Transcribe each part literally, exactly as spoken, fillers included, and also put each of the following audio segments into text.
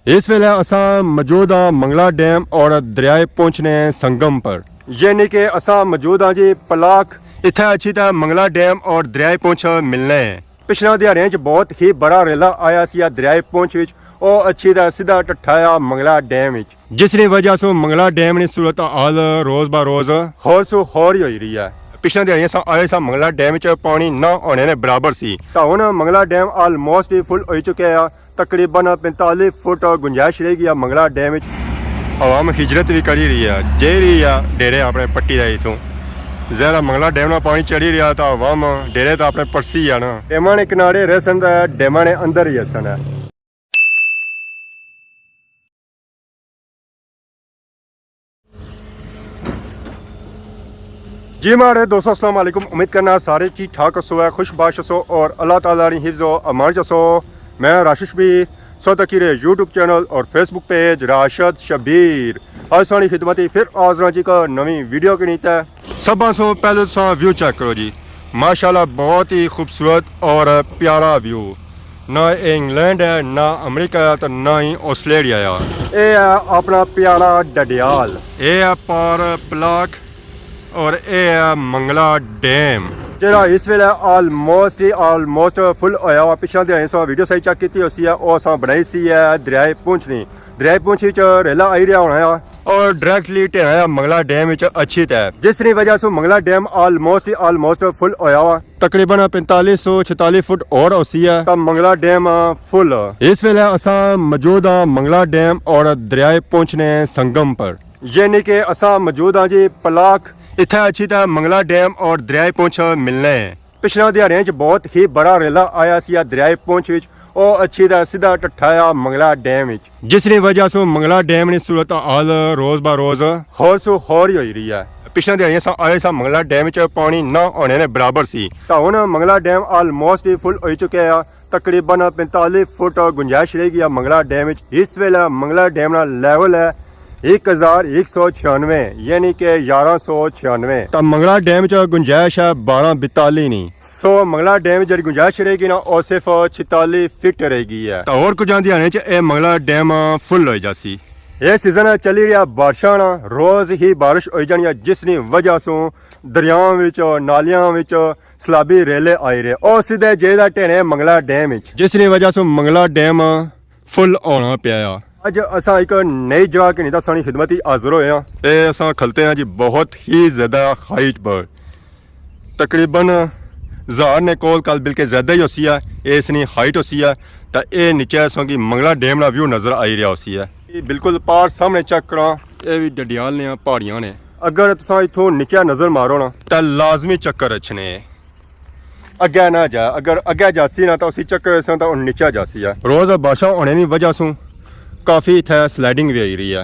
اس ویلے اساں موجود ہاں منگلا ڈیم اور دریائے پونچھ نے سنگم پر، یعنی کہ اساں موجود ہاں جی پلاک۔ اتھے اچھی تے منگلا ڈیم اور دریائے پونچھ ملنے ہیں۔ پچھلے دیہاڑیاں وچ بہت ہی بڑا ریلا آیا سی دریائے پونچھ وچ، او اچھی تے سیدھا ٹٹھایا منگلا ڈیم وچ، جس نی وجہ سوں منگلا ڈیم نی صورت حال روز بہ روز ہور سوں ہور ہی ہوئی رہی ہے۔ پچھلے دیہاڑیاں اساں آئے ساں منگلا ڈیم وچ پانی نہ ہونے نے برابر سی، تاں ہن منگلا ڈیم آلموسٹ ہی فل ہوئی چکیا ہے۔ تقریباً پینتالیس فٹ گنجائش رہ گئی ہے منگلا ڈیم وچ۔ عوام ہجرت بھی کری رہی ہے، جائی رہی ہے ڈیرے اپنے پٹی دے اتھوں۔ ظاہر ہے منگلا ڈیم نا پانی چڑھی رہیا تاں عوام ڈیرے تاں اپنے پرسی ہے نا۔ ڈیماں نے کنارے رہسن تاں ڈیماں نے اندر ہی ہسن ہے۔ جی ماڑے دوستو، السلام علیکم۔ امید کرنا سارے ٹھیک ٹھاک ہسو ہے، خوش باش ہسو اور اللہ تعالیٰ نی حفظ و امان چ ہسو۔ میں راشد شبیر، سو تکی رہے یوٹیوب چینل اور فیس بک پیج راشد شبیر۔ اج ساڑی خدمت ہی پھر حاضر ہاں جی ایک نویں ویڈیو کے نیتے۔ سبھاں سو پہلے تساں ویو چیک کرو جی، ماشاءاللہ بہت ہی خوبصورت اور پیارا ویو۔ نہ اے انگلینڈ ہے، نہ امریکہ ہے، تے نہ ہی آسٹریلیا ہے۔ اے ہے اپنا پیارا ڈڈیال۔ اے ہے پار پلاک اور اے ہے منگلا ڈیم۔ جیڑا اس ویلے آلموسٹ ہی، آلموسٹ فل ہویا ہوا۔ پچھلے دیہاڑیاں اساں ویڈیو ساڑی چیک کیتی ہوسی ہے، او اساں بنائی سی ہے دریائے پونچھ نی۔ دریائے پونچھ وچ ریلا آئی رہیا ہونا ہے۔ اور ڈائریکٹلی ٹھہرا ہے منگلا ڈیم وچ اچھی تے، جس نی وجہ سوں منگلا ڈیم آلموسٹ ہی، آلموسٹ فل ہویا ہوا۔ تقریباً پینتالیس سو چھتالیس فٹ اور ہوسی ہے تاں منگلا ڈیم فل۔ اس ویلے اساں موجود ہاں منگلا ڈیم اور دریائے پونچھ نے سنگم پر، یعنی کہ اساں موجود ہاں جی پلاک۔ اتھے اچھی تے منگلا ڈیم اور دریائے پونچھ ملنے ہیں۔ پچھلے دیہاڑیاں وچ بہت ہی بڑا ریلا آیا سی دریائے پونچھ وچ، او اچھی تے سیدھا ٹٹھایا منگلا ڈیم وچ، جس نی وجہ سوں منگلا ڈیم نی صورت حال روز بہ روز ہور سوں ہور ہی ہوئی رہی ہے۔ پچھلے دیہاڑیاں اساں آئے ساں منگلا ڈیم وچ پانی نہ ہونے نے برابر سی، تاں ہن منگلا ڈیم آلموسٹ ہی فل ہوئی چکیا ہے۔ تقریباً پینتالیس فٹ گنجائش رہ گئی ہے منگلا ڈیم وچ۔ اس ویلے منگلا ڈیم نا لیول ہے ایک ہزار ایک سو چھیانوے، یعنی کہ یاراں سو چھیانوے۔ تاں منگلا ڈیم وچ گنجائش ہے بارہ بیتالی نی۔ سو منگلا ڈیم وچ جڑی گنجائش رہ گئی نا، او صرف چھتالی فٹ رہ گئی ہے۔ تاں ہور کچھ آندی آنے چ اے منگلا ڈیم فل ہوئی جاسی۔ اے سیزن چلی رہیا بارشاں نا، روز ہی بارش ہوئی جانی ہے، جس نی وجہ سوں دریاواں وچ، نالیاں وچ سیلابی ریلے آئی رہے، او سیدھے جے دا ٹھہرے منگلا ڈیم وچ، جس نی وجہ سوں منگلا ڈیم فل ہونا پیا آ۔ اج اساں ایک نئی جگہ کے نہیں تساں نی خدمت ہی حاضر ہوئے ہاں۔ اے اساں کھلتے ہیں جی بہت ہی زیادہ ہائٹ پر، تقریباً ہزار نے کول کال بلکہ زیادہ ہی ہوسی ہے، اے اس نی ہائٹ ہوسی ہے۔ تاں اے نیچے اساں کی منگلا ڈیم نا ویو نظر آئی رہیا ہوسی ہے۔ اے بالکل پار سامنے چیک کراں، اے وی ڈڈیال نے پہاڑیاں نے۔ اگر تساں اتھوں نیچے نظر مارو نا تاں لازمی چکر اچھنے۔ اگے نہ جا، اگر اگے جاسی نا تاں اسی چکر اساں تاں ہن نیچے جاسی ہے۔ روز بارشاں ہونے نی وجہ سوں کافی اتھے سلائیڈنگ وی آئی رہی ہے۔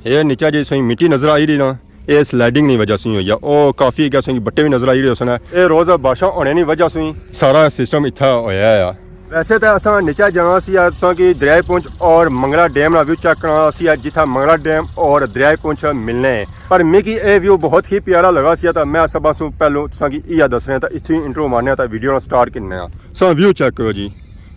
اے نیچے جی سوئی مٹی نظر آئی رہی نا، اے سلائیڈنگ نی وجہ سوں ہی ہوئی ہے۔ او کافی اگے سوئی بٹے وی نظر آئی رہے ہوسن۔ اے روز بارشاں ہونے نی وجہ سوں ہی سارا سسٹم اتھے ہویا ہے۔ ویسے تے اساں نیچے جانا سی، تساں کی دریائے پونچھ اور منگلا ڈیم نا ویو چیک کرنا سی، جتھا منگلا ڈیم اور دریائے پونچھ ملنے ہیں۔ پر میکی اے ویو بہت ہی پیارا لگا سی، تاں میں سبھاں سوں پہلو تساں کی ایہا دسنے تاں اتھوں انٹرو مارنے تاں ویڈیو نا سٹارٹ کرنے آں۔ ساں ویو چیک کرو جی،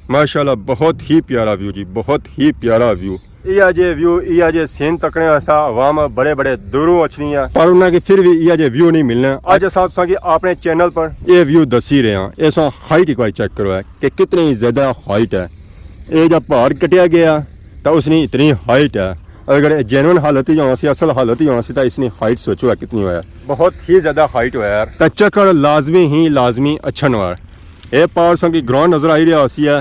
ماشاءاللہ بہت ہی پیارا ویو جی، بہت ہی پیارا ویو۔ ایہا جے ویو، ایہا جے سین تکنے واسطے عوام بڑے بڑے دوروں اچھنی ہے، پر انہاں کی پھر وی ایہا جے ویو نہیں ملنا۔ اج اساں تساں کی اپنے چینل پر اے ویو دسی رہے ہاں۔ اے ساں ہائٹ ایک بار چیک کرو ہے کہ کتنی زیادہ ہائٹ ہے۔ اے جا پہاڑ کٹیا گیا تاں اس نی اتنی ہائٹ ہے۔ اگر جینوئن حالت ہی ہونا سی، اصل حالت ہی ہونا سی تاں اس نی ہائٹ سوچو ہے کتنی ہویا ہے۔ بہت ہی زیادہ ہائٹ ہویا ہے یار۔ تاں چکر لازمی ہی لازمی اچھن ہویا۔ اے پار تساں کی گراں نظر آئی رہیا ہوسی ہے،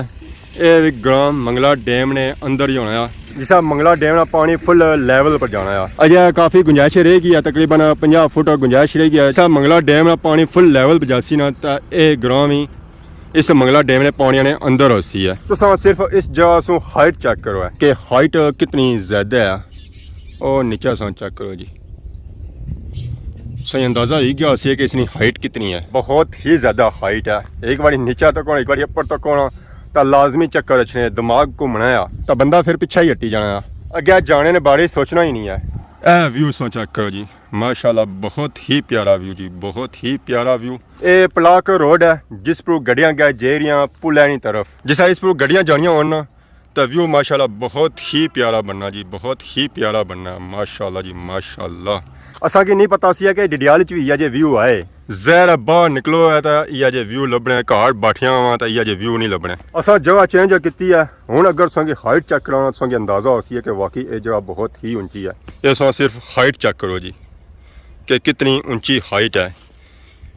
اے وی گراں منگلا ڈیم نے اندر ہی ہونا ہے۔ جس طرح منگلا ڈیم نا پانی فل لیول پر جانا ہے۔ اجے کافی گنجائش رہ گئی ہے، تقریباً پنجاہ فٹ گنجائش رہ گئی ہے۔ جس طرح منگلا ڈیم نا پانی فل لیول پر جاسی نا تاں اے گراں وی اس منگلا ڈیم نے پانی نے اندر ہوسی ہے۔ تساں صرف اس جگہ سوں ہائٹ چیک کرو ہے کہ ہائٹ کتنی زیادہ ہے۔ او نیچے ساں چیک کرو جی۔ صحیح اندازہ ہوئی گیا ہوسی ہے کہ اس نی ہائٹ کتنی ہے۔ بہت ہی زیادہ ہائٹ ہے۔ ایک باری نیچے تک ہونا، ایک باری اوپر تک ہونا، تاں لازمی چکر اچھنے، دماغ گھومنا ہے، تاں بندہ پھر پچھے ہی ہٹی جانا ہے۔ اگے جانے نے بارے سوچنا ہی نہیں ہے۔ اے ویو ساں چیک کرو جی، ماشاءاللہ بہت ہی پیارا ویو جی، بہت ہی پیارا ویو۔ اے پلاک روڈ ہے جس پر گڈیاں گئے جے رہیاں پلے نی طرف۔ جس طرح اس پر گڈیاں جانیاں ہون نا، تے ویو ماشاءاللہ بہت ہی پیارا بننا جی، بہت ہی پیارا بننا، ماشاءاللہ جی ماشاءاللہ۔ اساں کی نہیں پتہ سی کہ ڈڈیال وچ وی ایہا جے ویو آئے۔ ظاہر ہے باہر نکلو ہے تے ایہا جے ویو لبنے، گھر بیٹھیاں واں تے ایہا جے ویو نہیں لبنے۔ اساں جگہ چینج کیتی ہے، ہن اگر تساں کی ہائٹ چیک کرانا تساں کی اندازہ ہوسی ہے کہ واقعی اے جگہ بہت ہی اونچی ہے۔ اے تساں صرف ہائٹ چیک کرو جی کہ کتنی اونچی ہائٹ ہے۔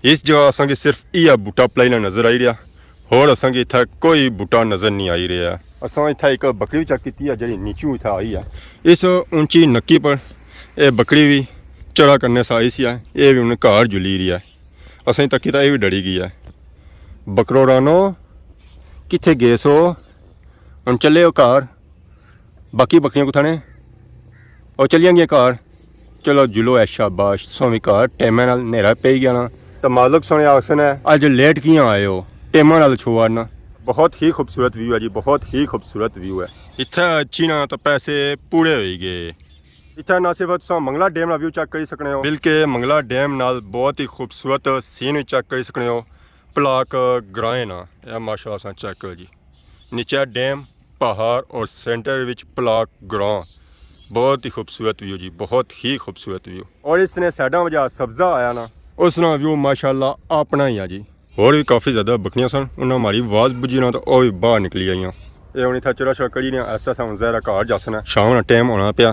اس جگہ اساں کی صرف ایہا بوٹا پلائی نا نظر آئی رہیا، ہور اساں کی اتھا کوئی بوٹا نظر نہیں آئی رہیا۔ اساں اتھا ایک بکری وی چیک کیتی ہے جیہڑی نیچوں اتھا آئی ہے۔ اس اونچی نکی پر اے بکری وی چرا کرنے سا آئی سی ہے، اے وی ہن گھر جلی رہی ہے۔ اساں تکی تاں اے وی ڈری گئی ہے۔ بکرو رانو، کتھے گئے سو؟ ہن چلے ہو گھر؟ باقی بکریاں کتھا نے؟ او چلیاں گیاں گھر۔ چلو جلو ہے، شاباش، تساں وی گھر ٹیمے نال، نیرا پئی گیا نا۔ تے مالک سونے آخسن ہے، اج لیٹ کیاں آئے ہو؟ ٹیمے نال چھوڑنا۔ بہت ہی خوبصورت ویو ہے جی، بہت ہی خوبصورت ویو ہے۔ اتھے اچھی نا تے پیسے پورے ہوئی گئے۔ اتھے نہ صرف تساں منگلا ڈیم نا ویو چیک کری سکنے ہو، بلکہ منگلا ڈیم نال بہت ہی خوبصورت سین وی چیک کری سکنے ہو۔ پلاک گرائیں نا، اے ماشاءاللہ تساں چیک کرو جی، نیچے ڈیم، پہاڑ اور سینٹر وچ پلاک گراں۔ بہت ہی خوبصورت ویو جی، بہت ہی خوبصورت ویو۔ اور اس نے سائیڈاں وجہ سبزہ آیا نا، اس نا ویو ماشاءاللہ اپنا ہی آ جی۔ ہور وی کافی زیادہ بکریاں سن، انہاں ماڑی آواز بجی نا تے او وی باہر نکلی آئیاں۔ اے ہن اتھا چرا شرا کری نے، ایسا سا ہن ظاہر ہے گھر جاسن ہے، شام نا ٹائم ہونا پیا۔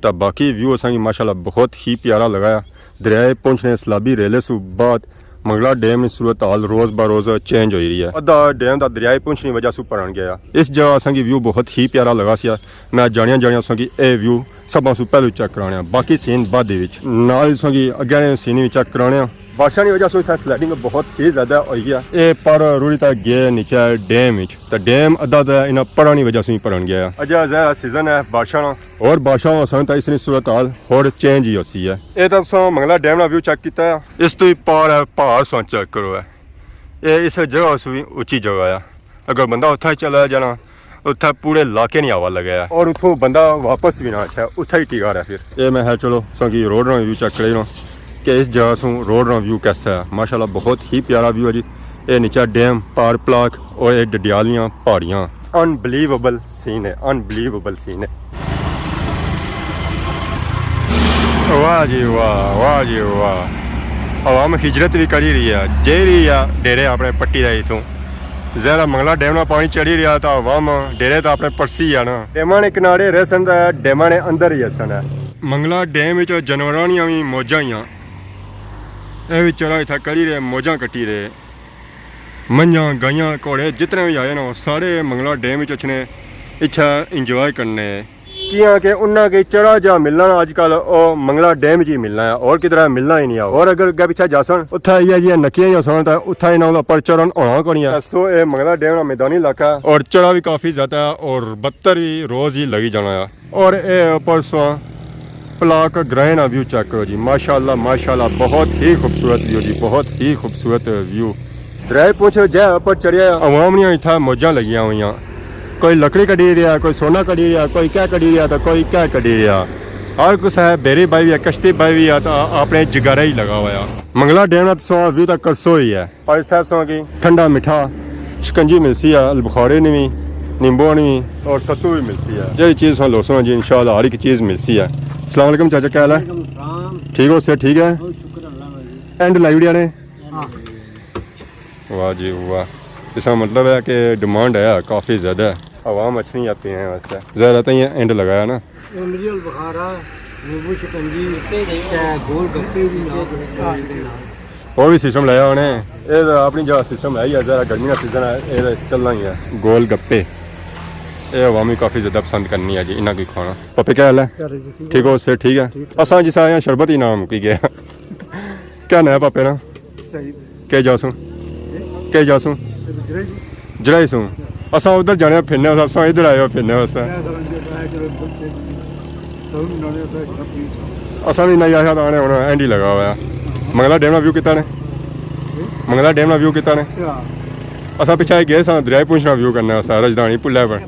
تے باقی ویو اساں کی ماشاءاللہ بہت ہی پیارا لگایا۔ دریائے پونچھ نے سیلابی ریلے سوں بعد منگلا ڈیم نی صورتحال روز بہ روز چینج ہوئی رہی ہے۔ ادھا ڈیم دا دریائے پونچھ نی وجہ سوں بھرن گیا۔ اس جگہ اساں کی ویو بہت ہی پیارا لگا سیا۔ میں جانیاں جانیاں اساں کی اے ویو سبھاں سوں پہلو چیک کرانے آں، باقی سین بعد دے وچ۔ نال اساں کی اگے نے سین وی چیک کرانے آں۔ بارشاں نی وجہ سوں اتھا سلائیڈنگ بہت ہی زیادہ ہوئی گیا۔ اے پر روڑی تک گئے نیچے ڈیم وچ، تے ڈیم ادھا تے انہاں پڑاں نی وجہ سوں ہی بھرن گیا۔ اجے ظاہر سیزن ہے بارشاں نا۔ اور بارشاں ہوسن تاں اس نی صورتحال ہور چینج ہی ہوسی ہے۔ اے تاں تساں منگلا ڈیم نا ویو چیک کیتا ہے۔ اس تو ہی پار ہے پہاڑ، تساں چیک کرو ہے۔ اے اس جگہ سوں وی اچی جگہ ہے۔ اگر بندہ اتھا چلا جانا، اتھا پورے علاقے نی ہوا لگے ہے۔ اور اتھوں بندہ واپس وی نہ اچھے، اتھا ہی ٹکا رہے پھر۔ اے میں ہے چلو تساں کی روڈ نا ویو چیک کرائی نا کہ اس جگہ سوں روڈ نا ویو کیسا ہے۔ ماشاءاللہ بہت ہی پیارا ویو ہے جی۔ اے نیچا ڈیم، پہاڑ پلاک اور اے ڈڈیالیاں پہاڑیاں۔ انبلیویبل سین ہے، انبلیویبل سین ہے۔ واہ جی واہ، واہ جی واہ۔ عوام ہجرت وی کری رہی ہے، جائی رہی ہے ڈیرے اپنے پٹی رہی اتھوں۔ ظاہر ہے منگلا ڈیم نا پانی چڑھی رہیا تاں عوام ڈیرے تاں اپنے پرسی ہے نا۔ ڈیماں نے کنارے رہسن تاں ڈیماں نے اندر ہی ہسن ہے۔ منگلا ڈیم وچ جانوراں نیاں وی موجاں ہیاں۔ اے وی چرا اتھا کری رہے، موجاں کٹی رہے۔ منجھاں، گائیاں، گھوڑے جتنے وی آئے نا، سارے منگلا ڈیم وچ اچھنے، اتھا انجوائے کرنے۔ کیاں کہ انہاں کی چڑا جا ملنا نا اج کل او منگلا ڈیم وچ ہی ملنا ہے، اور کدھر ملنا ہی نہیں ہے۔ اور اگر اگے پیچھے جاسن، اتھا ایہہ جیاں نکیاں ہی ہوسن تاں اتھا انہاں دا پر چڑھن ہونا کونی ہے۔ سو اے منگلا ڈیم نا میدانی علاقہ ہے۔ اور چڑا وی کافی زیادہ ہے اور بتر وی روز ہی لگی جانا ہے۔ اور اے اوپر سواں پلاک گرائیں نا ویو چیک کرو جی، ماشاءاللہ، ماشاءاللہ، بہت ہی خوبصورت ویو جی، بہت ہی خوبصورت ویو۔ دریائے پونچھ جے اوپر چڑھیا، عوام نیاں اتھا موجاں لگیاں ہوئیاں، کوئی لکڑی کڈی رہیا، کوئی سونا کڈی رہیا، کوئی کیا کڈی رہیا تے کوئی کیا کڈی رہیا۔ ہر کسے بیری بائی وی ہے، کشتی بائی وی ہے، تے اپنے جگارے ہی لگا ہوا ہے۔ منگلا ڈیم نا تساں ویو تاں کرسو ہی ہے۔ اور اس طرح تساں کی ٹھنڈا میٹھا شکنجی ملسی ہے، البخارے نی وی، نیمبو نی وی، اور ستو وی ملسی ہے۔ جیہڑی چیز تساں لوسو نا جی، انشاءاللہ ہر ایک چیز ملسی ہے۔ السلام علیکم چاچا، کیا حال ہے؟ وعلیکم السلام۔ ٹھیک ہو، صحت ٹھیک ہے؟ بہت شکر اللہ کا جی۔ اینڈ لائی ویڈیو نے؟ ہاں۔ واہ جی واہ، اس کا مطلب ہے کہ ڈیمانڈ ہے کافی زیادہ ہے۔ عوام اچھنی آتی ہے واسطے۔ زیادہ تاں یہ اینڈ لگایا نا۔ املی البخارا، نیمبو شکنجی، تے گول گپے بھی نال۔ اور بھی سسٹم لایا انہیں۔ اے تاں اپنی جگہ سسٹم ہے ہی ہے، ذرا گرمی نا سیزن ہے، اے تاں چلنا ہی ہے۔ گول گپے، اے عوام وی کافی زیادہ پسند کرنی ہے جی، انہاں کی کھانا۔ پاپے کیا حال ہے؟ کیا حال ہے جی؟ ٹھیک ہو؟ ٹھیک ہو، صحت ٹھیک ہے؟ ٹھیک ہے۔ اساں جس آئے ہیں، شربت ہی نام کی گیا۔ کیا نام ہے پاپے نا؟ سعید۔ کیا جاسوں؟ کیا جاسوں؟ جرائی۔ جرائی سوں۔ اساں ادھر جانے پھرنے، اساں ادھر آئے ہو پھرنے واسطے۔ اساں بھی نہ جاساں آنے ہونا، اینڈ ہی لگا ہوا ہے۔ منگلا ڈیم نا ویو کتا نے؟ منگلا ڈیم نا ویو کتا نے؟ اساں پچھے گئے ساں دریائے پونچھ نا ویو کرنے واسطے، رجدھانی پلے پر۔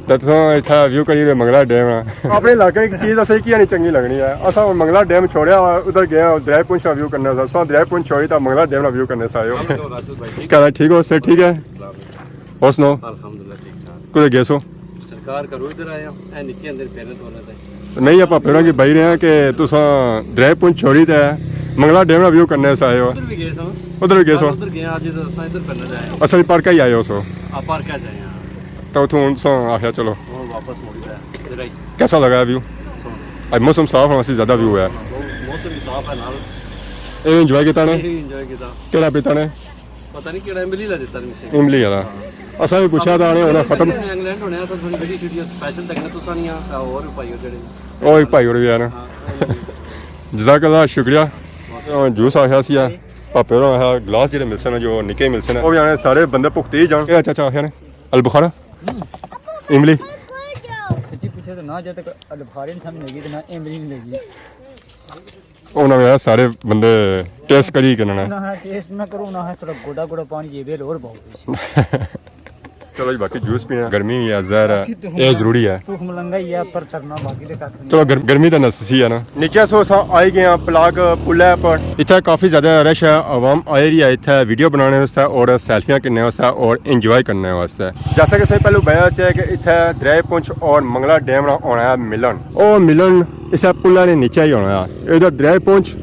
تے تساں اتھا ویو کری رہے منگلا ڈیم نا۔ اپنے علاقے کی چیز اساں کی نہیں چنگی لگنی ہے۔ اساں منگلا ڈیم چھوڑیا، ادھر گئے ہاں دریائے پونچھ نا ویو کرنے سا۔ اساں دریائے پونچھ چھوڑی تاں منگلا ڈیم نا ویو کرنے سا آئے ہو۔ کیا حال ہے؟ ٹھیک ہو؟ صحت ٹھیک ہے؟ السلام علیکم۔ اور سناؤ؟ الحمدللہ ٹھیک ٹھاک۔ کدھر گئے سو؟ کار کرو ادھر آیا، اے نکے اندر پھرنے توڑنے تے۔ نہیں، آپ پھراں کی بھائی رہے ہیں کہ تساں دریا پونچھ چھوڑی تے منگلا ڈیم نا ویو کرنے سے آئے ہو۔ ادھر بھی گئے سو۔ ادھر بھی گئے سو۔ ادھر گئے، اج اساں ادھر پھرنے تے آئے ہو۔ اصل پارک ہی آئے ہو سو۔ آ پارک آ جائے ہاں۔ تو اتھوں ہن سو آخیا چلو۔ ہن واپس مڑی تے ادھر آئی۔ کیسا لگا ویو؟ سو۔ اج موسم صاف ہونا سی، زیادہ ویو ہے۔ موسم بھی صاف ہے نال۔ اے انجوائے کیتا نے؟ اے انجوائے کیتا۔ کیڑا پیتا نے؟ پتہ نہیں کیڑا املی لا دیتا نے مجھے۔ املی والا۔ اساں بھی پوچھا تھا، انہیں ہونا ختم۔ انگلینڈ ہونے آ، تو تھوڑی ویڈیو شیڈیو سپیشل تکنے تو سانیاں، تے اور بھائی ہور جڑے۔ او ایک بھائی ہور بھی ہے نا۔ ہاں۔ جزاک اللہ، شکریہ۔ جوس آخیا سی، پاپے ہوراں آخیا گلاس جڑے ملسن نا، جو نکے ملسن نا، او بھی آنے سارے بندے بھگتی جان۔ کیڑا چاچا آخیا نے؟ البخارا؟ املی؟ سچی پوچھے تو نہ جے تک البخارے نہیں سمجھ لگی تو نہ املی نہیں لگی۔ انہاں نے سارے بندے ٹیسٹ کری کرنا۔ نہ ہے ٹیسٹ نہ کرو، نہ ہے تھوڑا گوڈا گوڈا پانی یہ ویل اور بہت۔ چلو جی، باقی جوس پینا، گرمی بھی ہے، زہر ہے، باقی تو یہ ضروری ہے۔ تو ملنگا ہی ہے، پر ترنا باقی دے کھ نہیں۔ چلو، گر-، گرمی تو نسسی ہے نا۔ نیچے سو اساں آئی گئے ہیں پلاک پل ہے پر۔ اتھے کافی زیادہ رش ہے، عوام آئی رہی ہے اتھے ویڈیو بنانے واسطے اور سیلفیاں کرنے واسطے اور انجوائے کرنے واسطے۔ جیسا کہ تساں پہلو بتایا سی کہ اتھے دریائے پونچھ اور منگلا ڈیم نا ہونا ہے ملن۔ او ملن اسے پلا نے نیچے ہی ہونا ہے۔ ادھر دریائے پونچھ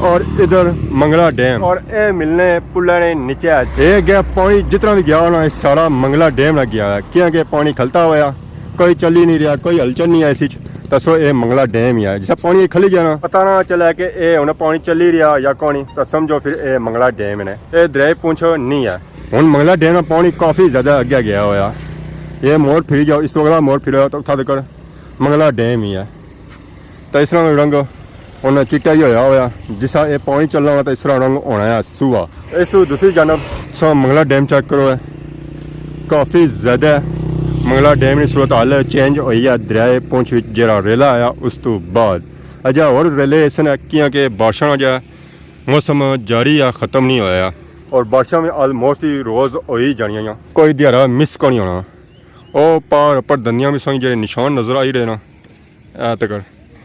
اور ادھر منگلا ڈیم۔ اور اے ملنے پلا نے نیچے ہے۔ اے گیا پانی جتنا بھی گیا ہونا، اے سارا منگلا ڈیم نا گیا ہے، کیونکہ پانی کھلتا ہویا، کوئی چلی نہیں رہیا، کوئی ہلچل نہیں ہے اس وچ۔ تسو اے منگلا ڈیم ہی ہے۔ جسا پانی کھلی گیا نا، پتہ نہ چلے کہ اے ہن پانی چلی رہیا یا کونی، تو سمجھو پھر اے منگلا ڈیم نے۔ اے دریائے پونچھ نہیں ہے۔ ہن منگلا ڈیم نا پانی کافی زیادہ اگے گیا ہویا۔ اے موڑ پھری جاؤ، اس تو اگلا موڑ پھرو تو اتھا تک منگلا ڈیم ہی ہے۔ تو اس طرح رنگ ہن چٹا ہی ہویا ہویا، جسا اے پانی چلنا ہوا تو اس طرح رنگ ہونا ہے سوا۔ اس تو دوسری جانب سو منگلا ڈیم چیک کرو ہے، کافی زیادہ منگلا ڈیم نی صورت حال چینج ہوئی ہے دریائے پونچھ وچ جیڑا ریلا آیا اس تو بعد۔ اجا ہور ریلے اس نے کیاں کہ بارشاں نا جا موسم جاری ہے، ختم نہیں ہویا۔ اور بارشاں بھی آلموسٹ ہی روز ہوئی جانیاں، کوئی دیہاڑا مس کو نہیں ہونا۔ او پار اپر دندیاں بھی سوئی جیڑے نشان نظر آئی رہے نا۔ اے تکر،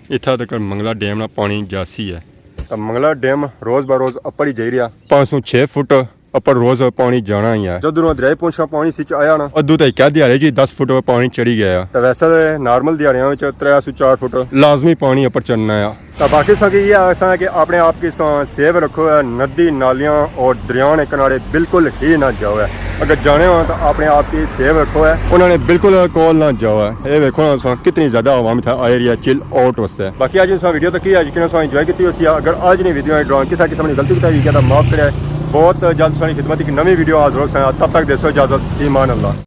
اتھا تکر منگلا ڈیم نا پانی جاسی ہے۔ تاں منگلا ڈیم روز بہ روز اپر ہی جائی رہیا۔ پانچ سو چھ فٹ اپر روز پانی جانا ہی ہے۔ جدوں دریائے پونچھ نا پانی سچ آیا نا، ادوں تاں اکے دیہاڑے جی دس فٹ پانی چڑھی گیا۔ تاں ویسے تے نارمل دیہاڑیاں وچ ترے سو چار فٹ لازمی پانی اپر چڑھنا ہے۔ تاں باقی ساں کی یہ آساں ہے کہ اپنے آپ کی ساں سیو رکھو ہے، ندی نالیاں اور دریاواں نے کنارے بالکل ہی نہ جاؤ ہے۔ اگر جانے ہو تو اپنے آپ کی سیو رکھو ہے، انہاں نے بالکل کول نہ جاؤ ہے۔ اے ویکھو نا ساں کتنی زیادہ عوام اتھا آئی رہی ہے چل آؤٹ واسطے۔ باقی اج ساں ویڈیو تکی ہے، یقیناً ساں انجوائے کیتی ہوسی۔ اگر اج نی ویڈیو دوران کسا قسم نی غلطی کتاہی ہوئی گیا تو معاف کرے۔ بہت جلد ساں نی خدمت ایک نویں ویڈیو حاضر ہوساں۔ تب تک دیسو اجازت، ایمان اللہ۔